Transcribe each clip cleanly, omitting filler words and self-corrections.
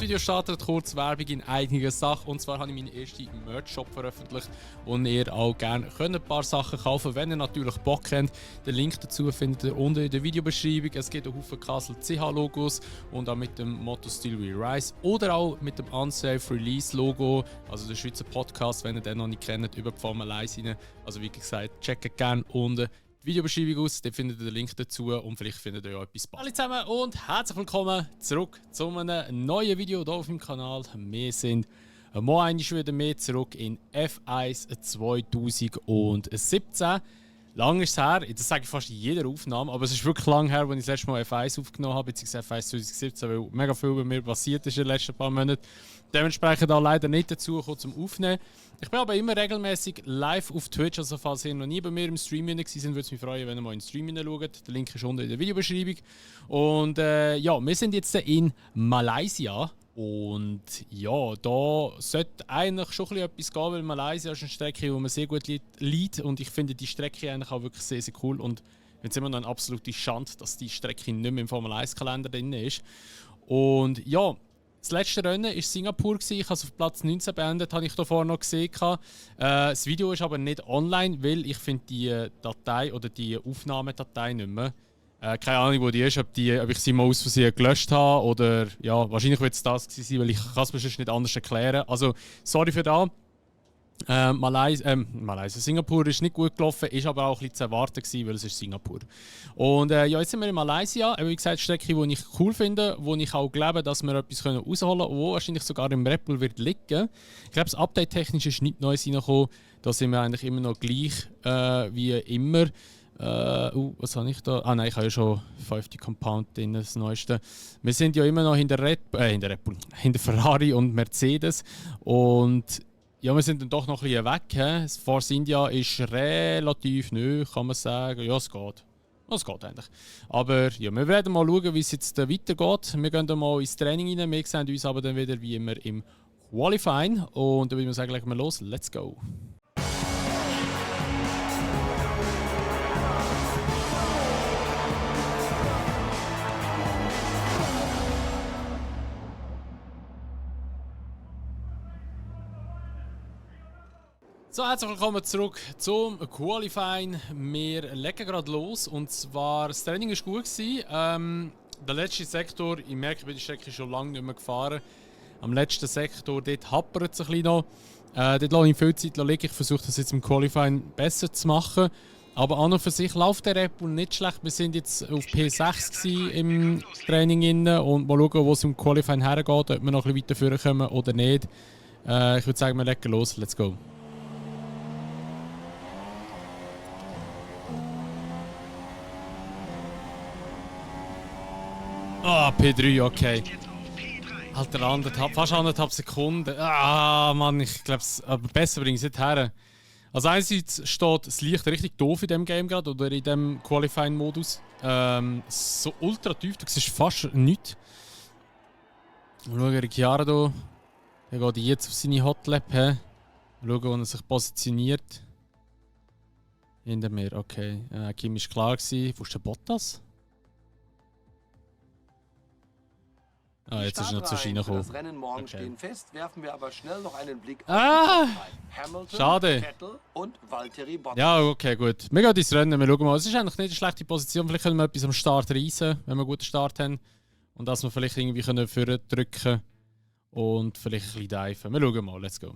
Video startet kurz Werbung in eigener Sache. Und zwar habe ich meinen ersten Merch-Shop veröffentlicht und ihr auch gerne könnt ein paar Sachen kaufen, wenn ihr natürlich Bock habt. Den Link dazu findet ihr unten in der Videobeschreibung. Es gibt einen Haufen Castle CH-Logos und auch mit dem Motto Still We Rise oder auch mit dem Unsafe Release Logo, also der Schweizer Podcast, wenn ihr den noch nicht kennt, über die Formel 1 rein. Also wie gesagt, checkt gerne unten die Videobeschreibung aus, da findet ihr den Link dazu und vielleicht findet ihr ja etwas Spannendes. Hallo zusammen und herzlich willkommen zurück zu einem neuen Video hier auf dem Kanal. Wir sind mal einmal wieder mehr zurück in F1 2017. Lang ist es her, das sage ich fast in jeder Aufnahme, aber es ist wirklich lang her, als ich das letzte Mal F1 aufgenommen habe, beziehungsweise F1 2017, weil mega viel bei mir passiert ist in den letzten paar Monaten. Dementsprechend auch leider nicht dazu gekommen zum Aufnehmen. Ich bin aber immer regelmäßig live auf Twitch, also falls ihr noch nie bei mir im Stream sind, würde es mich freuen, wenn ihr mal in den Stream hineinschaut. Der Link ist unten in der Videobeschreibung. Und ja, wir sind jetzt in Malaysia. Und ja, da sollte eigentlich schon etwas gehen, weil Malaysia ist eine Strecke, die mir sehr gut liegt. Und ich finde die Strecke eigentlich auch wirklich sehr, sehr cool. Und ich finde es immer noch eine absolute Schande, dass die Strecke nicht mehr im Formel 1-Kalender drin ist. Und ja, das letzte Rennen war Singapur. Ich habe es auf Platz 19 beendet, habe ich davor noch gesehen. Das Video ist aber nicht online, weil ich finde die Datei oder die Aufnahmedatei nicht mehr. Keine Ahnung, wo die ist, ob ich sie mal aus Versehen gelöscht habe oder ja, wahrscheinlich wird es das gewesen sein, weil ich kann es mir sonst nicht anders erklären. Also, sorry für das. Singapur ist nicht gut gelaufen, ist aber auch ein bisschen zu erwarten gewesen, weil es ist Singapur. Und ja, jetzt sind wir in Malaysia. Wie gesagt, eine Strecke, die ich cool finde, wo ich auch glaube, dass wir etwas rausholen können, wo wahrscheinlich sogar im Red Bull wird liegen. Ich glaube, das Update technisch ist nichts Neues reingekommen. Da sind wir eigentlich immer noch gleich wie immer. Was habe ich da? Ah nein, ich habe ja schon 50 Compound drin, das Neueste. Wir sind ja immer noch hinter Ferrari und Mercedes. Und ja, wir sind dann doch noch ein bisschen weg. Das Force India ist relativ neu, kann man sagen. Ja, es geht. Es geht eigentlich. Aber ja, wir werden mal schauen, wie es jetzt weitergeht. Wir gehen dann mal ins Training rein. Wir sehen uns aber dann wieder wie immer im Qualifying. Und dann würde ich sagen, legen wir los. Let's go! So, herzlich willkommen zurück zum Qualifying. Wir legen gerade los und zwar, das Training war gut. Der letzte Sektor, ich merke, ich bin die Strecke schon lange nicht mehr gefahren. Am letzten Sektor, dort hapert es ein bisschen noch. Dort lasse ich viel Zeit liegen. Ich versuche das jetzt im Qualifying besser zu machen. Aber an und für sich läuft der Red Bull nicht schlecht. Wir sind jetzt auf P6 im Training und mal schauen, wo es im Qualifying hergeht, ob wir noch ein bisschen weiter vorkommen oder nicht. Ich würde sagen, wir legen los. Let's go! Ah, P3, okay. Alter, fast anderthalb Sekunden. Ah, Mann, ich glaube, aber besser bringe ich es nicht her. Also einerseits steht das Licht richtig doof in diesem Game gerade oder in diesem Qualifying-Modus. So ultra tief, du siehst fast nichts. Mal schauen, Ricciardo. Der geht jetzt auf seine Hotlap. Mal schauen, wo er sich positioniert. Hinter mir, okay. Kim ist klar gewesen. Wo ist der Bottas? Ah, jetzt ist er noch zur Schiene gekommen. Das Rennen morgen stehen fest, werfen wir aber schnell noch einen Blick auf Hamilton, schade. Vettel und Valtteri Bottas. Ja, okay, gut. Wir gehen ins Rennen, wir schauen mal. Es ist eigentlich nicht eine schlechte Position. Vielleicht können wir etwas am Start reissen, wenn wir einen guten Start haben. Und dass wir vielleicht irgendwie können drücken und vielleicht ein bisschen diven. Wir schauen mal, let's go.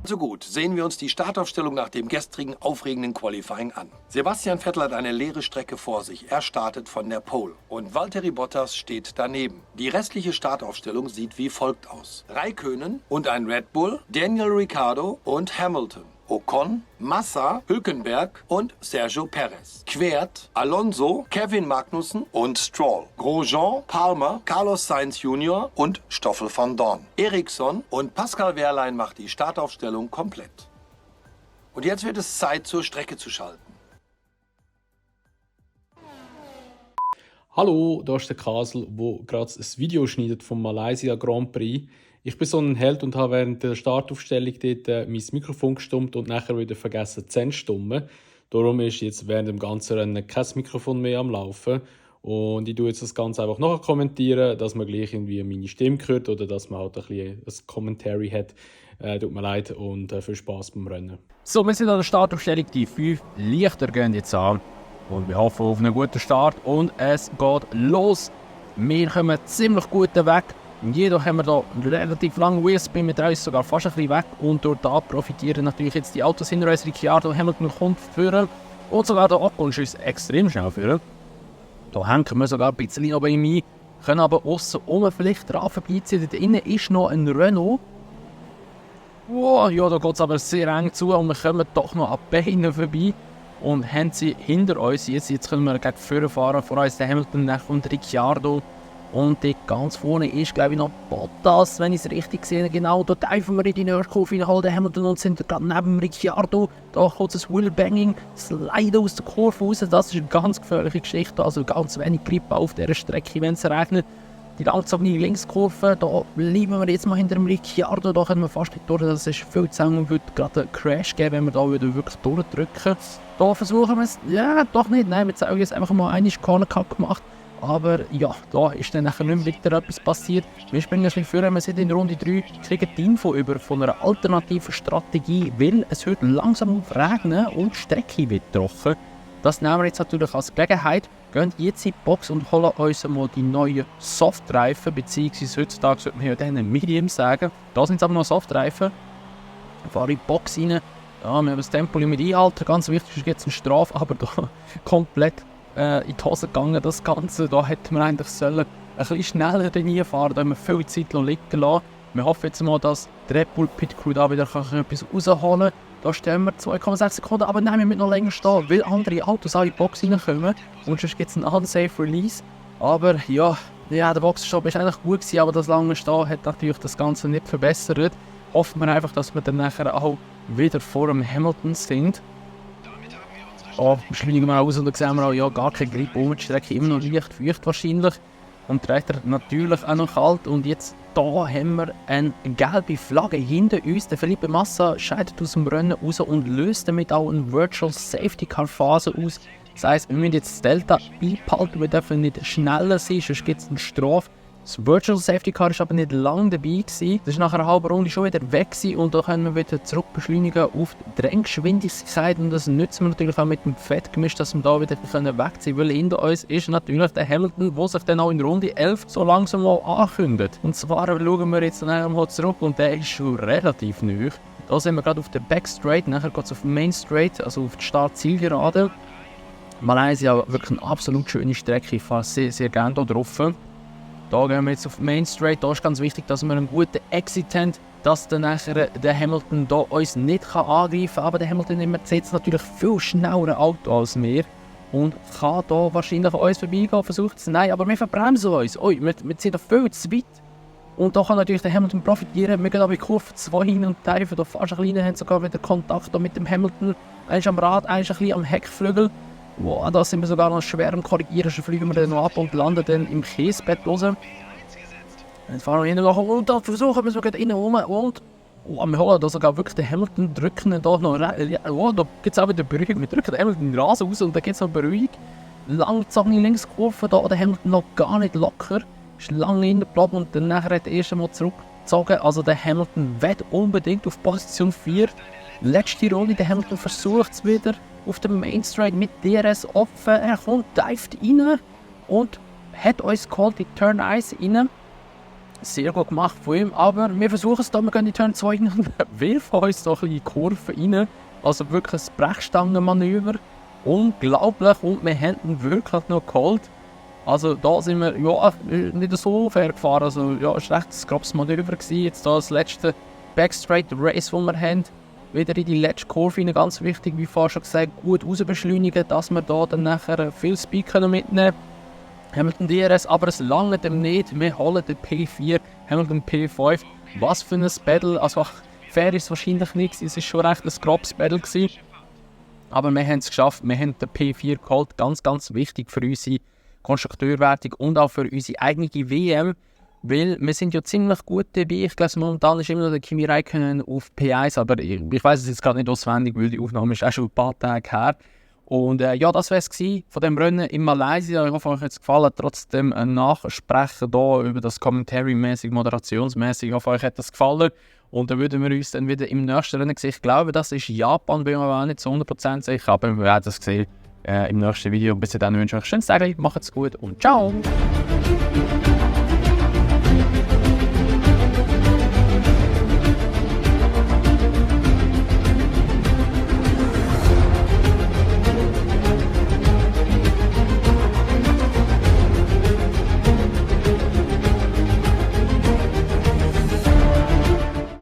So gut, sehen wir uns die Startaufstellung nach dem gestrigen aufregenden Qualifying an. Sebastian Vettel hat eine leere Strecke vor sich. Er startet von der Pole. Und Valtteri Bottas steht daneben. Die restliche Startaufstellung sieht wie folgt aus. Räikkönen und ein Red Bull, Daniel Ricciardo und Hamilton. Ocon, Massa, Hülkenberg und Sergio Perez. Quert, Alonso, Kevin Magnussen und Stroll. Grosjean, Palmer, Carlos Sainz Jr. und Stoffel van Dorn. Eriksson und Pascal Wehrlein macht die Startaufstellung komplett. Und jetzt wird es Zeit, zur Strecke zu schalten. Hallo, da ist der Kasel, der gerade ein Video schneidet vom Malaysia Grand Prix. Ich bin so ein Held und habe während der Startaufstellung dort mein Mikrofon gestummt und nachher wieder vergessen zu entstummen. Darum ist jetzt während dem ganzen Rennen kein Mikrofon mehr am Laufen. Und ich tue jetzt das Ganze einfach nachher kommentieren, dass man gleich irgendwie meine Stimme hört oder dass man halt ein bisschen ein Commentary hat. Tut mir leid und viel Spaß beim Rennen. So, wir sind an der Startaufstellung. Die 5 Lichter gehen jetzt an. Und wir hoffen auf einen guten Start. Und es geht los. Wir kommen ziemlich gut weg. Jedoch haben wir hier einen relativ langen Wheelspin mit uns sogar fast ein bisschen weg. Und durch da profitieren natürlich jetzt die Autos hinter uns. Ricciardo, Hamilton kommt führen. Und sogar der Ocon ist extrem schnell führen. Da hängen wir sogar ein bisschen noch bei ihm ein. Können aber aussen vielleicht dran vorbeiziehen. Dort innen ist noch ein Renault. Wow, ja, da geht es aber sehr eng zu und wir kommen doch noch an die Beine vorbei. Und haben sie hinter uns. Jetzt können wir gegen vorne fahren. Vor uns der Hamilton, dann kommt Ricciardo. Und dort ganz vorne ist, glaube ich, noch Bottas, wenn ich es richtig sehe. Genau, da taufen wir in die Nordkurve rein, den Hamilton und sind gerade neben Ricciardo. Da kommt das Wheelbanging, Slide aus der Kurve raus. Das ist eine ganz gefährliche Geschichte. Also ganz wenig Grip auf dieser Strecke, wenn es regnet. Die langsame Linkskurve, da bleiben wir jetzt mal hinter dem Ricciardo. Da können wir fast nicht durch. Das ist viel zu eng und würde gerade einen Crash geben, wenn wir da wirklich durchdrücken. Da versuchen wir es, ja, doch nicht. Nein, wir zeigen jetzt einfach mal einen Corner Cut gemacht. Aber ja, da ist dann nachher nicht mehr wieder etwas passiert. Wir springen ein bisschen vor, wir sind in Runde 3, kriegen die Info über von einer alternativen Strategie, weil es hört langsam auf regnen und die Strecke wird trocken. Das nehmen wir jetzt natürlich als Gelegenheit, gehen jetzt in die Box und holen uns mal die neuen Softreifen, beziehungsweise heutzutage sollte man ja denen Medium sagen. Da sind es aber noch Softreifen. Fahre in die Box rein. Ja, wir haben das Tempolimit einhalten, ganz wichtig ist jetzt eine Strafe, aber da komplett in die Hose gegangen, das Ganze. Da hätten wir eigentlich sollen ein bisschen schneller reinfahren, da haben wir viel Zeit liegen lassen. Wir hoffen jetzt mal, dass die Red Bull Pit Crew da wieder etwas rausholen kann. Da stehen wir 2,6 Sekunden, aber nein, wir müssen noch länger stehen, weil andere Autos auch in die Box reinkommen. Und sonst gibt es einen unsafe Release. Aber ja, der Boxenstopp war eigentlich gut gewesen, aber das lange Stehen hat natürlich das Ganze nicht verbessert. Hoffen wir einfach, dass wir dann nachher auch wieder vor dem Hamilton sind. Beschleunigen wir aus und dann sehen wir auch, ja, gar kein Grip um die Strecke, immer noch leicht feucht wahrscheinlich. Und der Räder natürlich auch noch kalt. Und jetzt da haben wir eine gelbe Flagge hinter uns. Der Felipe Massa scheidet aus dem Rennen raus und löst damit auch eine Virtual Safety Car Phase aus. Das heisst, wir müssen jetzt das Delta beibehalten, wir dürfen nicht schneller sein, sonst gibt es eine Strafe. Das Virtual Safety Car war aber nicht lange dabei gewesen. Das ist nach einer halben Runde schon wieder weg gewesen und da können wir wieder zurück beschleunigen auf die Drehgeschwindigkeit und das nutzen wir natürlich auch mit dem Fettgemisch, dass wir da wieder wegziehen können, weil hinter uns ist natürlich der Hamilton, der sich dann auch in Runde 11 so langsam mal ankündigt. Und zwar schauen wir jetzt dann mal zurück und der ist schon relativ neu. Da sind wir gerade auf der Backstraight, nachher geht es auf Main Straight, also auf die Start-Zielgerade. Malaysia, wirklich eine absolut schöne Strecke, ich fahre sehr, sehr gerne hier drauf. Da gehen wir jetzt auf Main Straight. Da ist ganz wichtig, dass wir einen guten Exit haben, dass dann nachher der Hamilton da uns nicht angreifen kann. Aber der Hamilton im Mercedes natürlich viel schneller Auto als wir und kann da wahrscheinlich an uns vorbeigehen, versucht es. Nein, aber wir verbremsen uns. Wir sind da viel zu weit. Und da kann natürlich der Hamilton profitieren. Wir gehen da bei Kurve 2 hin und teilen da fast ein bisschen, haben sogar wieder Kontakt mit dem Hamilton. Eins am Rad, eins ein bisschen am Heckflügel. Wow, da sind wir sogar noch schwer am Korrigieren, schon fliegen wir dann noch ab und landen dann im Kiesbett raus. Dann fahren wir hinten und da versuchen wir sogar innen rum und wir holen da sogar wirklich den Hamilton, drücken ihn da noch rein. Ja, da gibt es auch wieder Beruhigung. Wir drücken den Hamilton in den Rasen raus und dann gibt es noch Beruhigung. Langzogene Linkskurve, da der Hamilton noch gar nicht locker. Ist lange hintergeblieben und dann nachher hat er erst einmal zurückgezogen. Also der Hamilton will unbedingt auf Position 4. Letzte Runde, der Hamilton versucht es wieder auf dem Main Straight mit DRS offen. Er kommt, dived rein und hat uns geholt in Turn 1 rein. Sehr gut gemacht von ihm, aber wir versuchen es da, wir gehen in Turn 2 rein und werfen uns da ein bisschen in die Kurve rein. Also wirklich ein Brechstangenmanöver. Unglaublich und wir haben ihn wirklich noch geholt. Also da sind wir ja, nicht so fair gefahren, also ja, es war recht ein grobes Manöver gewesen. Jetzt da das letzte Backstraight Race, das wir haben. Wieder in die letzte Kurve rein, ganz wichtig, wie vorhin schon gesagt, gut rausbeschleunigen, dass wir da dann nachher viel Speed können mitnehmen können. Hamilton DRS, aber es langt dem nicht, wir holen den P4, Hamilton P5. Was für ein Battle, also fair ist es wahrscheinlich nicht, es war schon recht ein grobes Battle gewesen. Aber wir haben es geschafft, wir haben den P4 geholt, ganz, ganz wichtig für unsere Konstrukteurwertung und auch für unsere eigene WM. Weil wir sind ja ziemlich gut dabei. Ich glaube, momentan ist immer noch der Kimi Räikkönen auf P1, aber ich weiß es jetzt gerade nicht auswendig, weil die Aufnahme ist auch schon ein paar Tage her. Und ja, das wäre es von dem Rennen in Malaysia. Ich hoffe, euch hat es gefallen. Trotzdem ein Nachsprechen hier über das Commentary-mäßig, moderationsmäßig. Ich hoffe, euch hat das gefallen. Und dann würden wir uns dann wieder im nächsten Rennen sehen. Ich glaube, das ist Japan, bin mir aber auch nicht zu 100% sicher. Aber wir werden das sehen im nächsten Video. Bis dann wünsche ich euch ein schönes Tag. Macht's gut und ciao!